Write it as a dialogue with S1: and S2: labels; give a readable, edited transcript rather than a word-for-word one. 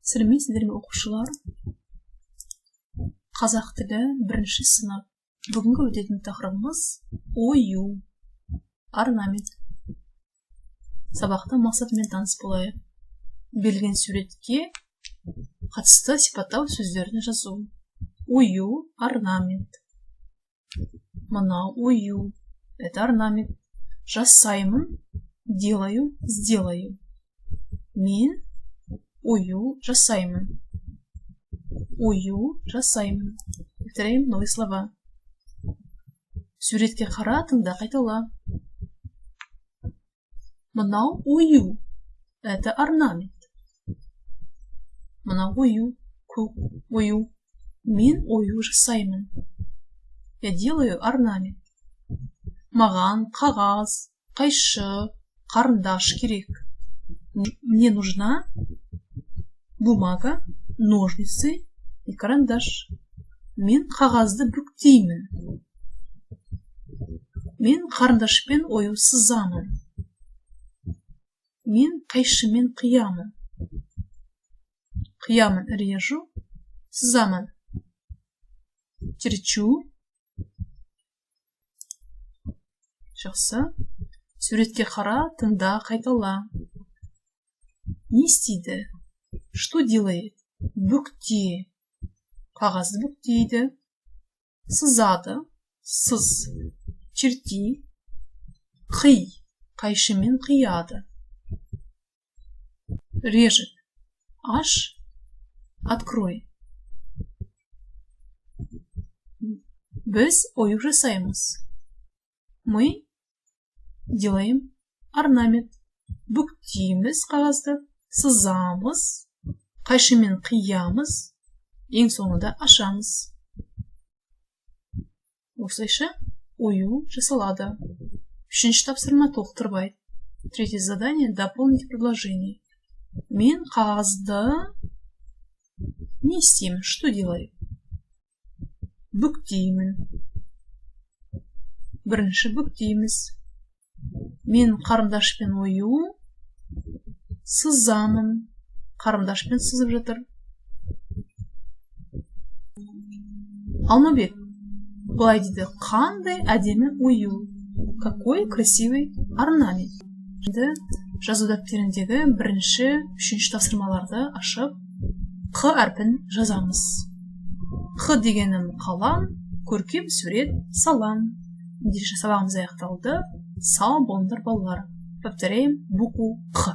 S1: Сәлеметсіздер ме, оқушылар? Қазақ тілі, бірінші сынып. Бүгінгі өтетін тақырыбымыз – ою, орнамент. Сабақтың мақсатымен таныс болайық. Берілген суретке қатысты сипаттау сөздерін жазу. Ою – орнамент. Мынау ою – это орнамент. Жасаймын – делаю, сделаю. Мен ою жасаймын. Ою жасаймын. Повторяем новые слова. Суретке қара, тыңда, қайтала. Мынау ою – это орнамент. Мынау ою, көк ою. Мен ою жасаймын. Я делаю орнамент. Маған қағаз, қайшы, қарындаш керек. Мне нужна бумага, ножницы и карандаш. Мен қағазды бүктеймін. Мен қарындашпен ою сызамын. Мен қайшымен қиямын. Қиямын – режу, сызамын – черчу. Жақсы. Суретке қара, тыңда, қайтала. Не істейді? Что делает? Бүкте. Қағазды бүктейді. Сызады. Сыз. Черти. Қи. Қайшымен қияды. Режет. Аш. Открой. Біз ою жасаймыз. Мы делаем орнамент. Бүктейміз қағазды, сызамыз, қайшымен қиямыз, ең соңында ашамыз. Осылайша ою жасалады. Үшінші тапсырма: толықтырып айт. Третье задание – дополнить предложение. Мен қағазды не істеймін? Что делаю? Бүктеймін. Бірінші бүктейміз. Мен қарындашпен ою сызамын. Қарындашпен сызып жатыр. Алмабек былай дейді: «Қандай әдемі ою!» Какой красивый орнамент! Енді жазу дәптеріндегі бірінші, үшінші тапсырмаларды ашып, Қ әрпін жазамыз. Қ дегенім қалам, көркем сурет салам. Ендеше, сабағымыз аяқталды. Сау болыңдар, балалар. Повторяем букву Қ.